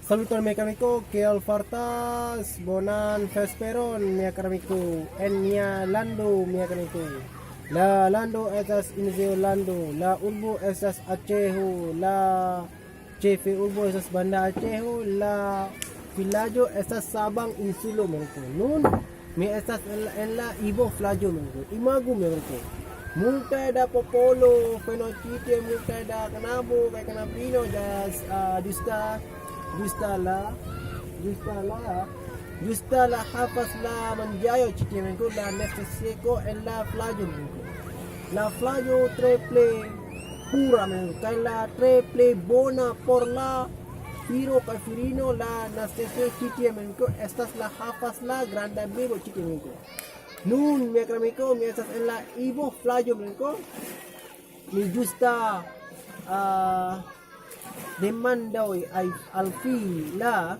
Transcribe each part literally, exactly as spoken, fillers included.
Saluton, mia amiko, kiel fartas? Bonan vesperon, mia amiko. En mia lando, mia amiko. La lando estas Insulo Lando. La urbo estas Aĉeho. La ĉefurbo estas Banda Aĉeho. La vilaĝo estas Sabang Insulo, mia amiko. Nun mi estas en la, en la Ibo vilaĝo, mia amiko. Imagu, mia amiko. Multaj da popolo, fino ĉi tie, multaj da knabo kaj knabino ĝas, ah, ĝusta, ĝusta la, ĝusta la, ĝusta la havas la manĝajo ĉi tie, mia amiko, la necesego en la vilaĝo, mia amiko. La vilaĝo tre plej pura, mia amiko, kaj la tre plej bona por la viro kaj virino, la necesego ĉi tie, mia amiko, estas la havas la granda bebo ĉi tie, mia amiko. Nun, mia amiko, mi estas en la Ibo vilaĝo, mia amiko. Mi ĝusta, ah, demandoj al, al vi la,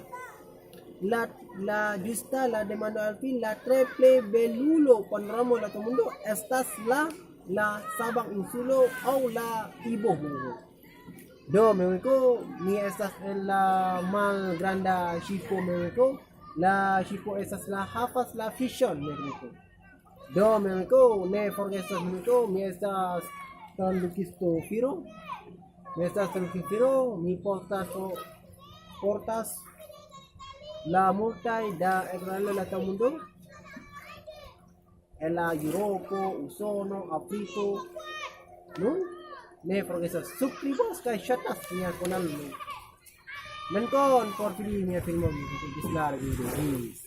la, la ĝusta la demando al vi, la tre plej belulo panoramo la tuta mondo estas la, la Sabang Insulo aŭ la Ibo, mia amiko. Do, mia amiko, mi estas en la malgranda ŝipo, mia amiko. La ŝipo estas la havas la fiŝon, mia amiko. Do, mia amiko, ne forgesu, mia amiko, mi estas tradukisto viro. Mi estas tradukisto viro, mi portas, portas la multaj da ekranoj la tuta mondo. En la Eŭropo, Usono, Afriko. Nun, ne forgesu subskribas kaj ŝatas mia kanalon. Dankon por vidi mia filmo, mi ĝis la revido. Peace.